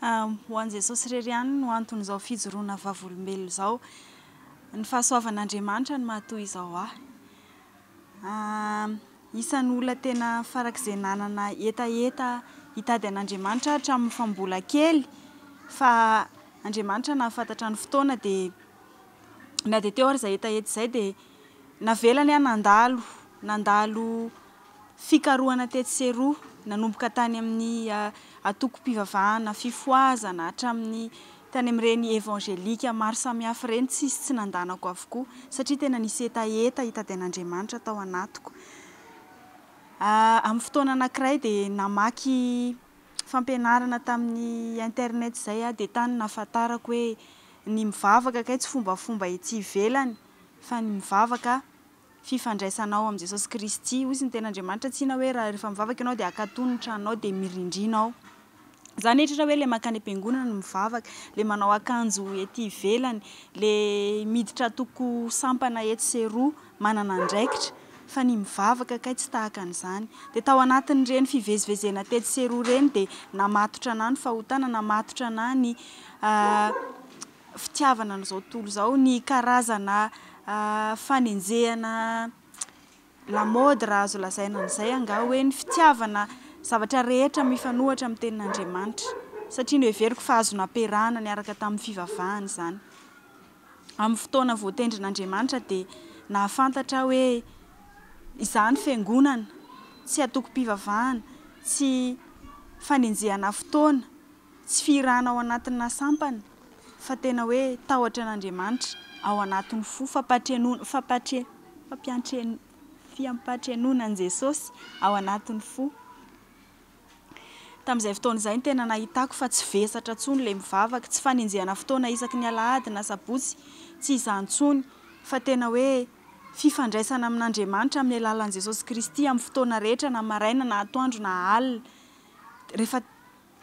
Ho an'i Jesosy irery ihany no anton'izao fijoroana vavolombelona izao. Ny fahasoavan'Andriamanitra no mahatoy izao ahy. Isan'ny olona tena farak'izay nanana hetaheta hitady an'Andriamanitra aho hatramin'ny fa mbola kely fa Andriamanitra nahafantatra ny fotoana dia na dia teo ary izay hetaheta izay dia navelany aho nandalo, nandalo fikarohana tetsy sy eroa, nanomboka tany amin'ny antokom-pivavahana fifohazana hatramin'ny tany amin'ireny evangelika maro samihafa ireny, tsisy tsy nandanako avokoa satria tena nisy hetaheta hitady an'Andriamanitra tao anatiko. Amin'ny fotoana anankiray dia namaky fampianarana tamin'ny internet izay aho dia tany nahafantarako hoe ny mivavaka kay tsy fombafomba ety ivelany fa ny mivavaka fifandraisanao amin'i Jesosy Kristy. Hoy izy ny tenin'Andriamanitra tsy inona hoe raha rehefa mivavaka ianao dia akatony ny tranonao dia mirindrina ao. Za nieritreritra hoe le mankany am-piangonana no mivavaka, le manao akanjo ety ivelany, le miditra antoko sampana etsy sy eroa, manana andraikitra, fa ny mivavaka kay tsy tahaka an'izany. Dia tao anatin'ireny fivezivezena tetsy sy eroa ireny dia namatotra anah ny fahotana, namatotra anah ny fitiavana an'izao tontolo izao, ny karazana fanenjehana lamaody raha azo lazaina an'izay angaha hoe ny fitiavana zavatra rehetra mifanohitra amin'ny tenin'Andriamanitra, satria noheveriko fa azo nampiarahana niaraka tamin'ny fivavahana izany. Amin'ny fotoana voatendrin'Andriamanitra dia nahafantatra aho hoe izany fiangonana, tsy antokom-pivavahana, tsy fanenjehana fotoana, Tsy fihirana ao anatina sampana fa tena hoe tahotra an'Andriamanitra ao anatin'ny fo, fampatrenoana, fampatre, fampiantreno, fiampatrenoana an'i Jesosy ao anatin'ny fo. Tamin'izay fotoana izay no tena nahitako fa tsy vesatra intsony ilay mivavaka, tsy fanenjehana fotoana isaky ny alahady na sabotsy, tsy izany intsony fa tena hoe fifandraisana amin'Andriamanitra amin'ny alalan'i Jesosy Kristy amin'ny fotoana rehetra na maraina na atoandro na alina. Rehefa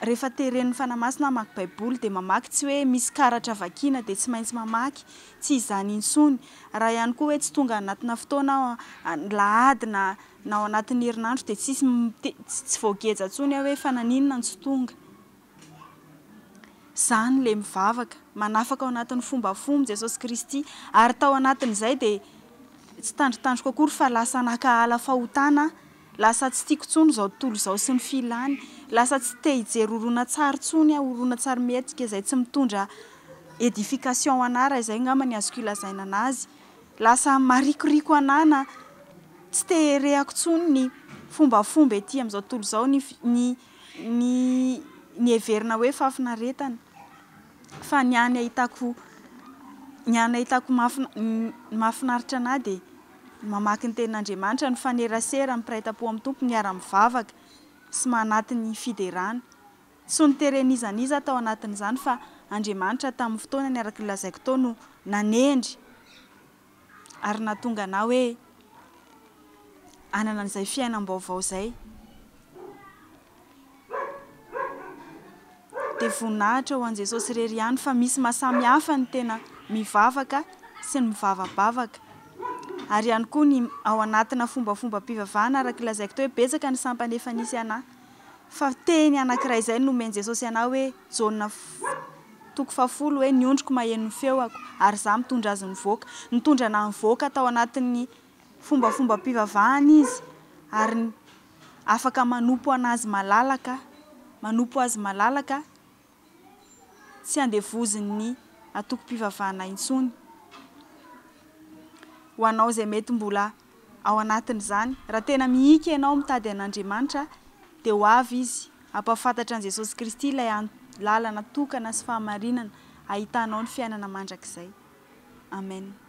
Rehefa teren'ny Fanahy Masina hamaky Baiboly dia mamaky, tsy hoe misy karatra vakiana dia tsy maintsy mamaky, tsy izany intsony. Raha ihany koa hoe tsy tonga anatina fotoana aho alahady na na ao anatin'ny herinandro dia tsisy tsy voageja intsony aho hoe fa naninona no tsy tonga. Izany ilay mivavaka, manafaka ao anatin'ny fombafomba Jesosy Kristy ary tao anatin'izay dia tsy tandrintandriko akory fa lasa nankahala fahotana aho. Lasa tsy tiako intsony izao tontolo izao sy ny filany. Lasa tsy te hijery horonantsary intsony aho, horonantsarimihetsika izay tsy mitondra édification ho anah raha izay angamba ny azoko ilazaina anazy. Lasa marikoriko anah na tsy te herehako intsony ny fombafomba ety amin'izao tontolo izao, ny ny ny ny heverina hoe fahafinaretana. Fa ny hany ahitako ny hany ahitako mahafinaritra anah dia Mamaky ny Tenin'Andriamanitra, mifanerasera, mpiray tampo amin'ny Tompo, miara-mivavaka sy manaty ny fiderana. Tsy noteren'iza n'iza tao anatin'izany fa Andriamanitra tamin'ny fotoanany araka ny lazaiko tao no nanendry ary nahatonga anah hoe hanana an'izay fiainam-baovao izay. Dia voninahitra ho an'i Jesosy irery ihany fa misy maha samy hafa ny tena mivavaka sy ny mivavabavaka. Ary ihany koa ny ao anatina fombafombam-pivavahana araka ilay lazaiko teo hoe betsaka ny sampana efa nisy anà. Fa teny anankiray izay no nomen'i Jesosy anà hoe Jaona toko fahafolo hoe ny ondriko maheno ny feoako ary izaho mitondra azy mivoaka. Nitondra anà nivoaka tao anatin'ny fombafombam-pivavahana izy ary Afaka manompo an'Azy malalaka, manompo Azy malalaka, tsy andevozin'ny antokom-pivavahana intsony. Ho anao izay mety mbola ao anatin'izany, raha tena mihika ianao mitady an'Andriamanitra, dia ho avy Izy hampahafantatra an'i Jesosy Kristy ilay lalana tokana sy fahamarinana ahitanao ny fiainana mandrakizay. Amen.